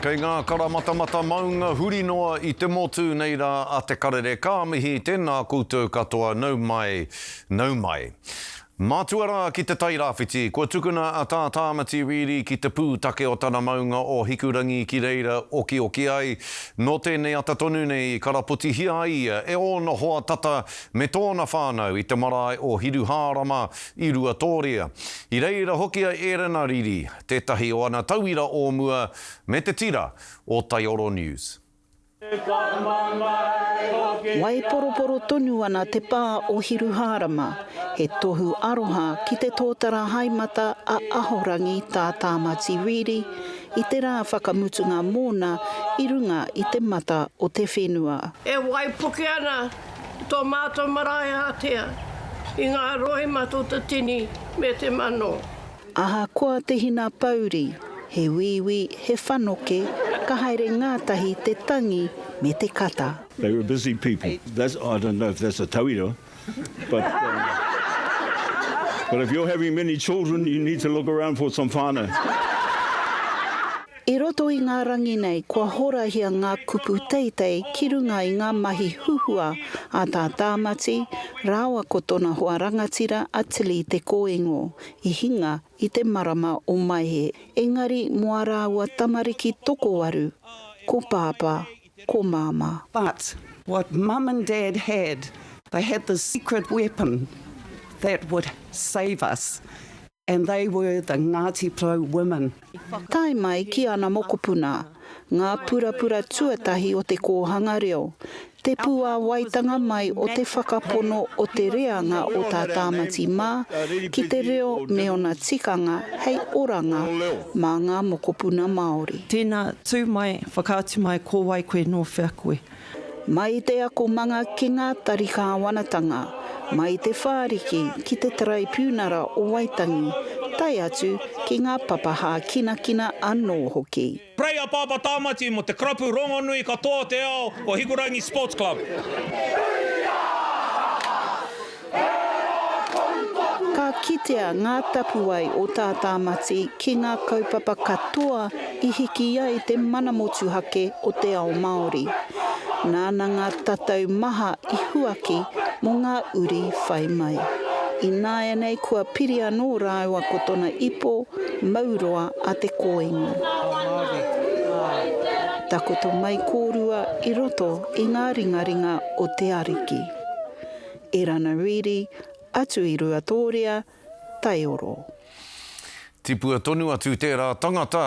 Kei ngā karamatamata maunga huri noa i te motu nei rā a Te Karere ka mihi tēnā koutou katoa nau mai, nau mai. Mātua rā ki Te Tairāwhiti, kua tukuna a Tā Tāmati Reedy ki te pūtake o tana maunga o Hikurangi ki reira okioki ai. Nō tēnei ata tonu nei i karapotihia ai ia e ōna hoa tata me tōna whānau i te marae o Hiruhārama i Ruatōria. I reira hoki a Erena Riri, tētahi o ana tauira o mua, me te tira o Taioro News. Waiporoporo tonu ana te pā o Hiruhārama, he tohu aroha ki te tōtara haemata a Ahorangi Tā Tāmati Reedy i te rā whakamutunga mōna i runga i te mata o te whenua. E waipuke ana tō mātou marae ātea i ngā roimata o te tini me te mano. Ahakoa te hinapouri, he wīwī, he whanoke, ka haere ngātahi te tangi me te kata. They were busy people. That's, I don't know if that's a tauira, but, um, but if you're having many children, you need to look around for some whānau. I roto i ngā rangi nei kua horahia ngā kupu teitei ki runga i ngā mahi huhua a Tā Tāmati rāua ko tona hoa rangatira a Tilly Te Kōingo i hinga i te marama o Maehe. Engari mō a rāua tamariki tokowaru, ko Pāpā, ko Māmā. But what Mum and Dad had, they had the secret weapon that would save us And they were the Ngāti Porou women. Tae mai ki ana mokopuna, ngā purapura tuatahi o te kōhanga reo, te puāwaitanga mai o te whakapono o te reanga o tā Tāmati mā ki te reo me ona tikanga hei oranga mā ngā mokopuna Māori. Tēnā, tū mai, whakaatu mai ko wai koe, nō whea koe. Mai i te akomanga ki ngā tari kāwanatanga, mai i te whāriki ki te Taraipiunara o Waitangi, tae atu ki ngā papa hākinakina anō hoki. Pray a Pāpā Tāmati mō te karapu rongonui katoa o te ao o Hikurangi Sports Club. Ka kitea ngā tapuwae o Tā Tāmati ki ngā kaupapa katoa i hiki ai te mana motuhake o te ao Māori. Nāna ngā tatau maha i huaki mō ngā uri whai mai. Ināianei kua piri anō rāua ko tona ipo mauroa a Te Kōingo. Takoto mai kōrua i roto i ngā ringaringa o te Ariki. Erana Reedy, atu i Ruatōria, Taioro. Tipua tonu atu tērā tangata.